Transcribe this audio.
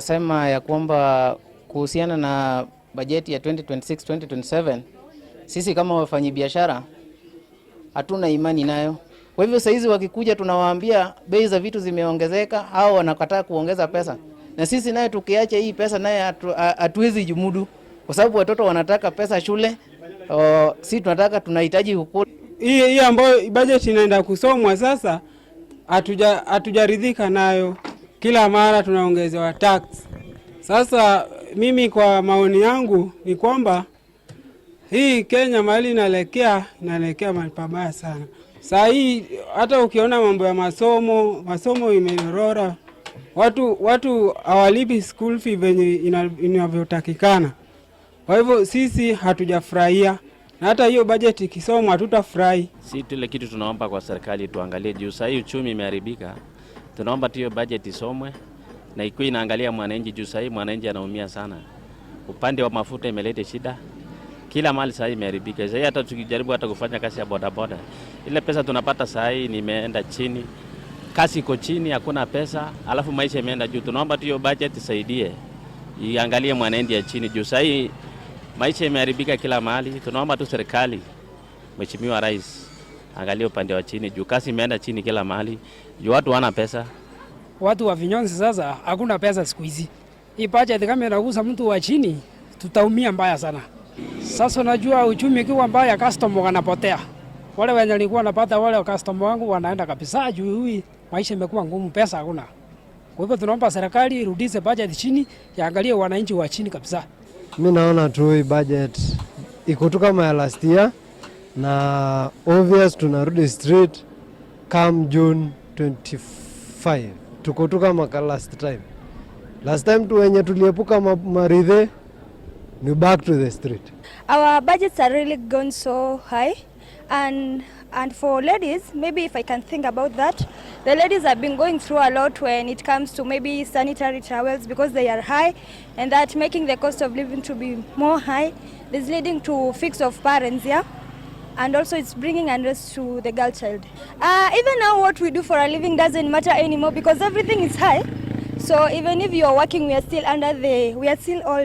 Nasema ya kwamba kuhusiana na bajeti ya 2026 2027, sisi kama wafanyabiashara hatuna imani nayo. Kwa hivyo saizi wakikuja, tunawaambia bei za vitu zimeongezeka, hao wanakataa kuongeza pesa, na sisi naye tukiacha hii pesa naye hatuwezi jimudu, kwa sababu watoto wanataka pesa shule. O, si tunataka tunahitaji kukula. Hii ambayo budget inaenda kusomwa sasa, hatujaridhika nayo. Kila mara tunaongezewa tax. Sasa mimi kwa maoni yangu ni kwamba hii Kenya mahali inaelekea mahali pabaya sana. Saa hii hata ukiona mambo ya masomo, masomo imedorora, watu hawalipi school fee venye inavyotakikana. Kwa hivyo sisi hatujafurahia, na hata hiyo budget ikisomwa hatutafurahi. Si tule kitu tunaomba kwa serikali tuangalie juu sahii uchumi imeharibika. Tunaomba tu hiyo budget isomwe na ikuwe inaangalia mwananchi juu sahii mwananchi anaumia sana. Upande wa mafuta imeleta shida kila mahali, sahii imeharibika. Sahii hata tukijaribu hata kufanya kazi ya bodaboda, ile pesa tunapata sahii nimeenda chini, kazi iko chini, hakuna pesa, alafu maisha imeenda juu. Tunaomba tu hiyo budget isaidie, iangalie mwananchi ya chini juu sahii maisha imeharibika kila mahali. Tunaomba tu serikali, Mheshimiwa Rais, angalia upande wa chini juu kazi imeenda chini kila mahali, juu watu wana pesa. Watu wa vinyonzi sasa hakuna pesa siku hizi. Hii budget kama inagusa mtu wa chini, tutaumia mbaya sana. Sasa unajua uchumi ikiwa mbaya, customer wanapotea. Wale wenye nilikuwa napata wale customer wangu wanaenda kabisa juu hii maisha imekuwa ngumu, pesa hakuna. Kwa hivyo tunaomba serikali irudishe budget chini, yaangalie wananchi wa chini kabisa. Mi naona tu hii budget iko tu kama ya last year, na obvious tunarudi street come June 25. Tuko tu kama ka last time. Last time tu wenye tuliepuka maridhe ni back to the street. Our budgets are really gone so high, and for ladies, maybe if I can think about that, the ladies have been going through a lot when it comes to maybe sanitary towels, because they are high, and that making the cost of living to be more high is leading to fix of parents, yeah, and also it's bringing unrest to the girl child. Even now, what we do for a living doesn't matter anymore because everything is high. So even if you are working, we are still all